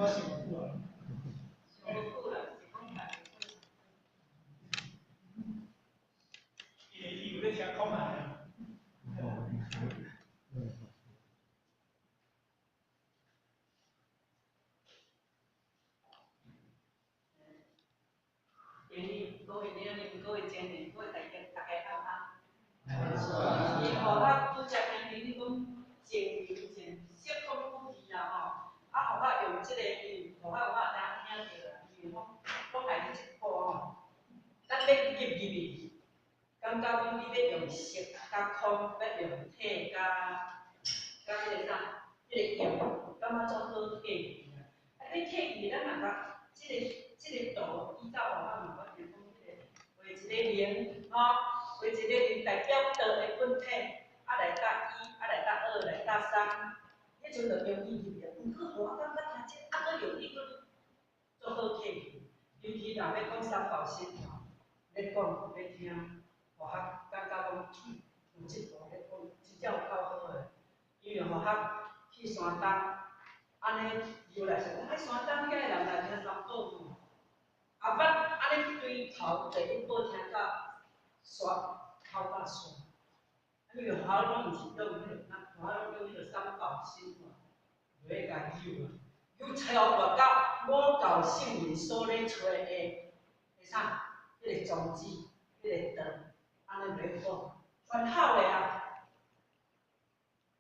我想久啊。想無久啦，是講家己。伊有咧聽講啊。今日各位年龄、各位青年、各位大家，大家安安。伊互我拄才听你讲静宁静，色空不虚啦吼。啊，互我用这个，因为互我我也知影听著啦，因为讲讲来这部吼，咱欲入入去，感觉讲你欲用色佮空，欲用体佮彼个啥，彼个用，感觉足好体味啊。啊，你体味咱嘛甲这个图依照我嘛我听讲彼个画一个零吼，画一个零代表道的本体，啊来搭一，啊来搭二，来搭三，彼阵就容易入去。毋过予我感觉听这啊，阁容易阁足好体味，尤其若欲讲三宝心吼，咧讲咧听，予较感觉讲有这部咧讲真正有够好的，因为予较去山东，按呢由来想讲，啊山东遐的人来听三宝吼。也捌按呢对头第一步听到煞头到煞，因为我拢毋是用彼个，我拢用彼个三宝心吼，落去共揪啊，揪超越到五教圣人所咧揣的，的啥？彼个宗旨，彼个道，按呢落去讲，全好的啊！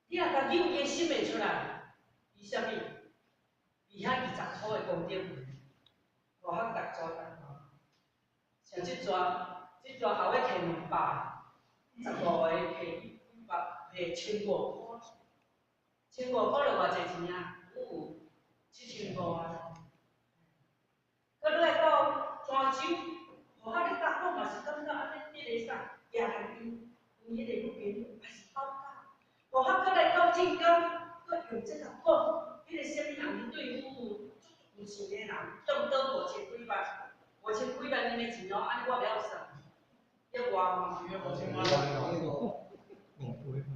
你若共揪，伊的心会出来，伊啥物？伊遐20箍的功德。我较逐组逐像这逝，这逝后尾摕200，15个摕几百，摕千五箍，千五箍就偌济钱啊？有7500啊。阁落来到泉州，予我咧教讲嘛是感觉按呢，彼个啥，举共因，因彼个女朋友也是斗教。予我阁来到晋江，阁用这个讲，彼个啥物人去对付足有钱的人，中倒五千几万，五千几万𪜶的钱哦，按呢我袂晓算，1万。 5000万。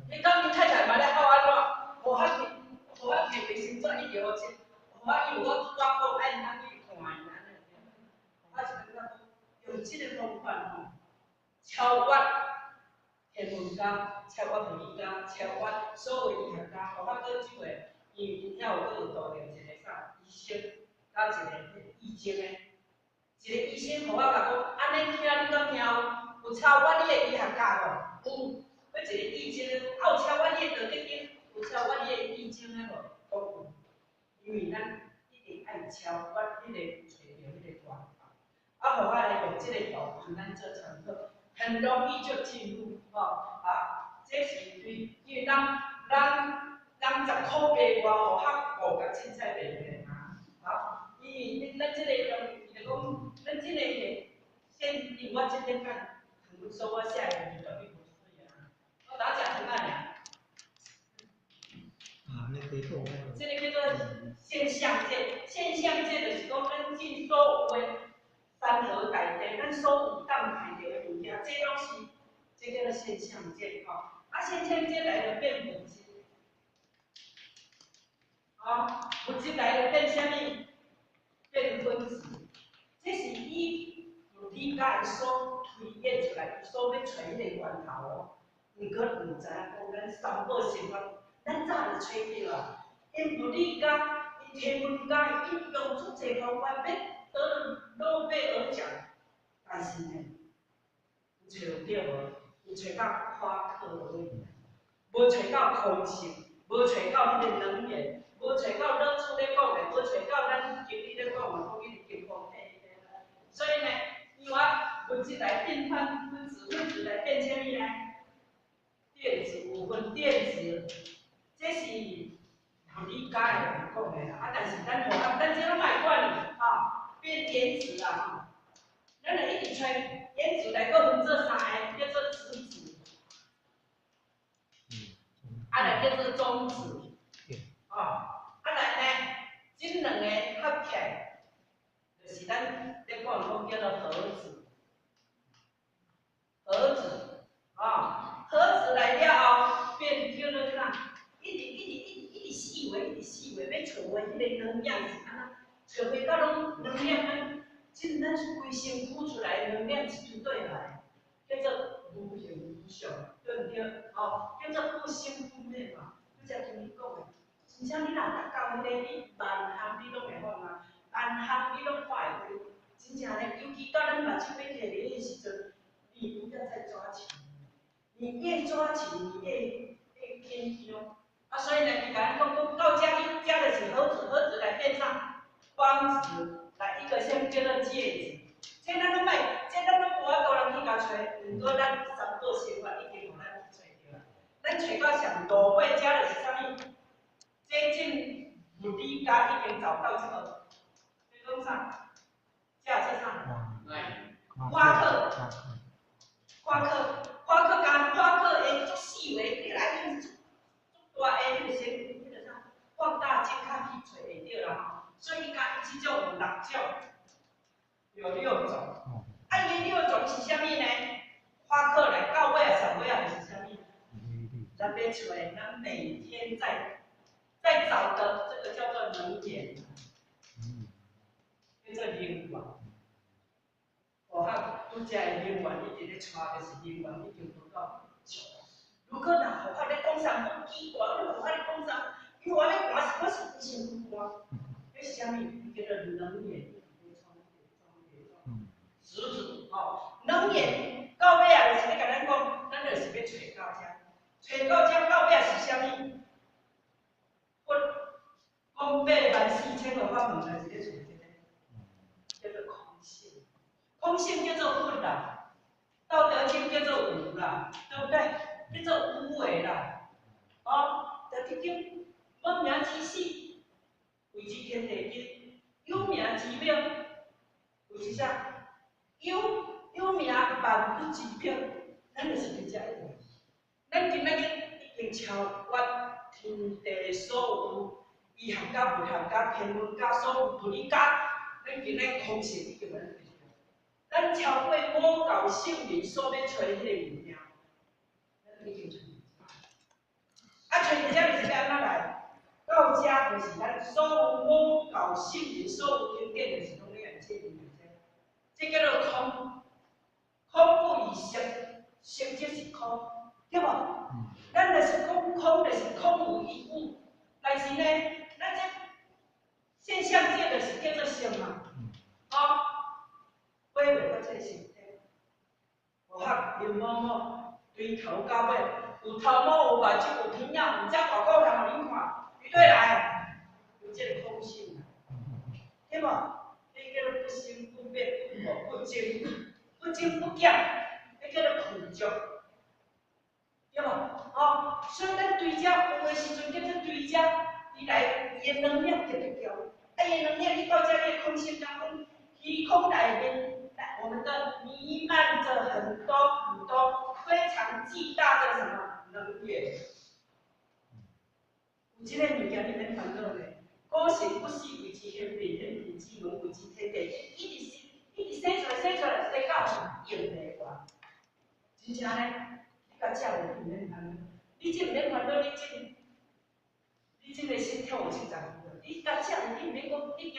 你讲𪜶太太嘛咧哭按怎？予我摕，予我摕卫生纸一条钱，予我因为我拄仔讲爱通去看伊按呢，我是感觉讲用这个方法吼，超越天文家，超越物理家，超越所有医学家，予我阁这个，因为𪜶遐有阁有导着一个啥医生，佮一个医生的，一个医生予我共讲，按呢听你敢听有？有超越你的医学家无？有。阁一个易经的，啊有超越你的道德经，有超越你的易经的无？拢有。因为咱一定爱超越彼个揣著彼个源头。啊，予我来用这个图，通咱做参考，很容易就进入吼。啊，这是对，因为人人人10箍卖外，予较五角凊彩卖的啊。好，因为咱这个用，伊就讲，咱这个现，因为我这点仔糖分所我写的字绝对无水啊。我打食糖仔尔。啊，你可以讲。这个叫做现象界，现象界就是讲咱进所有的山河大地，咱所有当看著的物件，这拢是，这叫做现象界吼。啊，现象界来就变物质，啊，物质来就变啥物？变分子。这是以物理家所推演出来，伊所欲揣彼个源头哦。毋过毋知影讲咱三宝神法，咱早就揣著啊。𪜶物理家、𪜶天文家，𪜶用足济方法欲得诺贝尔奖，但是呢，有揣有著无？有揣到夸克而已，无揣到空性，无揣到彼个能源，无揣到老子咧讲的，无揣到咱今日咧讲的，讲彼个金刚体。所以呢，因为物质来变换分子，分子来变啥物呢？电子有分电子，这是物理家的人讲的啦。啊，但是咱无咱这拢莫管吼，变原子啦吼。咱就一直揣原子来阁分做三个，叫做质子，啊来叫做中子，哦，啊来呢，这两个合起来，就是咱咧讲讲叫做核子，核子，啊，核子来了后变叫做啥？一直一直一直一直四维，一直四维，欲揣有彼个能量是按怎？找袂到攏能量，咱真咱規身軀出來能量是對來，叫做無形無相，對毋對？吼，叫做不生不滅嘛。拄才聽你講的，真正你若達到彼個，你萬項你攏會放啊，萬項你攏看會開。真正咧，尤其到咱目睭欲開的時陣，你不要再抓緊，你越抓緊，你越緊張。啊，所以呢，伊共咱講講到遮去，遮就是盒子，盒子來變啥？光子，來一個先叫做介質。這咱攏莫，這咱攏無法度人去共揣，毋過咱三寶生活已經予咱去揣著啊。咱揣到上路尾，遮就是啥物？這種物理家已經找到這個，這講啥？這是啥？夸克，夸克，夸克佮夸克的足細微，你來用足大的彼個先，彼個啥？放大鏡較去揣會著啦吼。所以伊共伊這種有六種，有六種。啊，伊的六種是啥物呢？夸克來到尾啊，上尾啊，就是啥物？咱欲揣，咱每天在找的這個叫做能源，叫做能源。我看拄才的能源一直咧揣，就是能源已經無夠足。如果若佛法咧講啥，講奇怪，你佛法咧講啥？因為我咧寒是我是規身軀寒，彼是啥物？叫做能源，一直咧充電、充電、充。實質吼，能源到尾啊，就是咧共咱講，咱就是欲揣到遮，揣到遮到尾是啥物？佛講8萬4千個法門，就是咧揣這個，叫做空性。空性叫做佛啦，道德經叫做無啦，對不對？叫做無為啦。哦，道德經無名之始，謂之天地間；有名之名，謂之啥？有名萬物之名，咱就是佇遮一個。咱今仔日已經超越天地所有醫學家、物學家、天文家、所有物理家，咱今仔空性已經予咱提出來。咱超過五教聖人所欲揣彼個物件，咱已經揣佇遮。啊，揣佇遮就是欲按怎來？到遮就是咱所有五教聖人所有經典，就是攏咧按這物件。這叫做空，空不異色，色即是空，對無？咱就是講空，就是空無一物。但是呢，咱這現象界就是叫做色嘛，哦，比袂過這個身體。無合林某某對頭到尾，有頭毛，有目睭，有鼻仔，有遮大骨頭，予恁看，伊對來，有這個空性，對無？這叫做不生不滅不無不增不增不減，這叫做具足，對無？哦，所以咱對遮有的時陣叫做對遮，伊來伊的能量特別強，啊，伊的能量你到遮你的空性當中，虛空內面，我們的彌漫著很多很多非常巨大的什麼能源。有這個物件你免煩惱咧。古神不死謂之顯變，顯變之門謂之天地，伊一直一直生出來，生出來，生到用袂完。真正呢，你共食落去免煩惱，你這毋免煩惱，你這個心跳有70幾，你共食落去，免講，你驚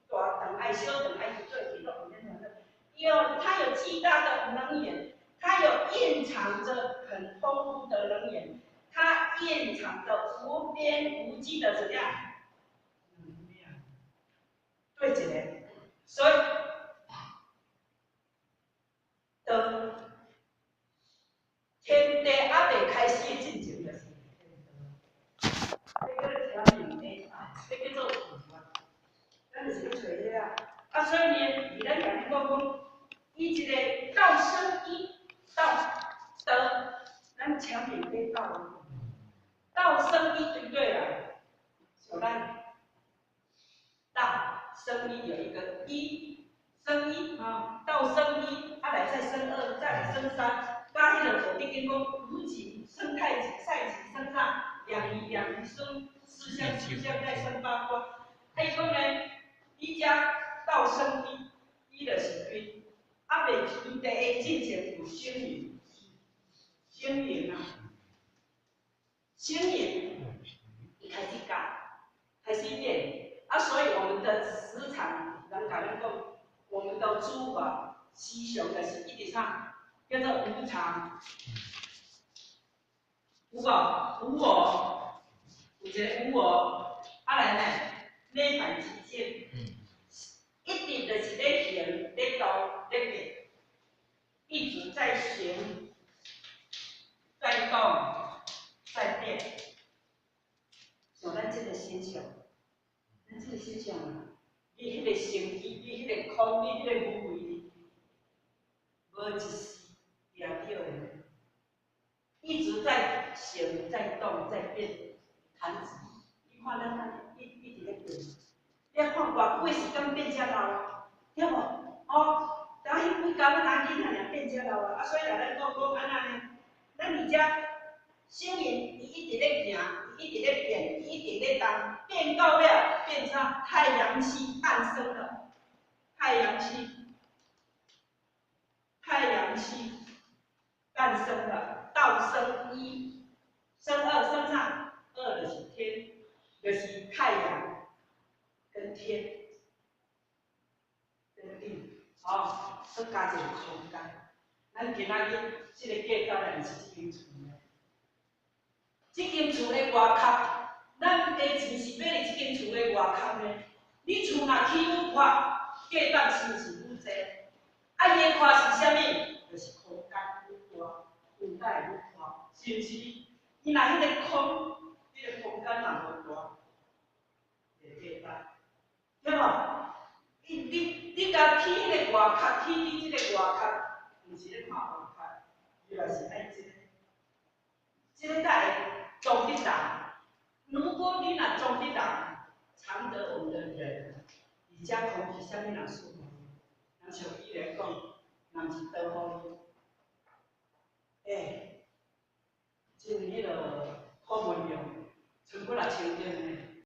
大頓愛小頓愛去做去，攏毋免煩惱。有，它有巨大的能源，它有蘊藏著很豐富的能源，它蘊藏著無邊無際的怎樣能量？對一個，所以當天地猶未開始的進前，就是天道。這叫做天命的，這叫做有啊。咱就是咧揣彼啊。啊，所以呢，佇咱共你講講，伊一個道生一，道道，咱請面對道，道生一對不對啊？小咱道生一有一個一，生一啊，道生一，啊來再生二，再來生三，佮彼個道德經講無極生太極，太極生啥？兩儀兩儀生四象，四象再生八卦。啊，伊講呢，伊遮道生一，伊就是對猶未天地的進前有星雲，星雲啊，星雲，伊開始教，開始練，啊，所以我們的。共咱講，我們的諸法時常就是一直啥，叫做無常，有無？無我，有一個無我，啊來呢，涅槃寂靜，一直就是咧行、咧動、咧變，一直在行、在動、在變。像咱這個身相，咱這個身相啊，你彼個身體，你彼個空，你彼個無為，無一絲定著的，一直在行、在動、在變，彈指，你看咱咱一一直咧變，你看偌久的時間變遮老，對無？哦，當彼幾工咱人囡仔爾變遮老啊，啊，所以來咱講講按怎呢？咱佇遮星雲，伊一直咧行，伊一直咧變，伊一直咧動，變到尾變成太陽系誕生了，太陽系，太陽系誕生了，道生一，生二，生三，二就是天，就是太陽跟天跟地，哦，閣加一個空間。咱今仔日這個價值就是這間厝呢，這間厝的外殼，咱的錢是買佇這間厝的外殼呢。你厝若起愈闊，價值是毋是愈濟？啊，伊的闊是啥物？就是空間愈大，有才會愈闊，是毋是？伊若彼個空，彼個空間若無大，會價值，對無？你共起彼個外殼，起佇這個外殼，毋是咧看外殼，伊嘛是愛這個，這個才會裝得人。如果你若裝得人，藏得我們的人，而且空氣啥物人舒服？人像伊來講，若毋是倒予伊，欸，真彼落苦悶用，剩幾若千點呢？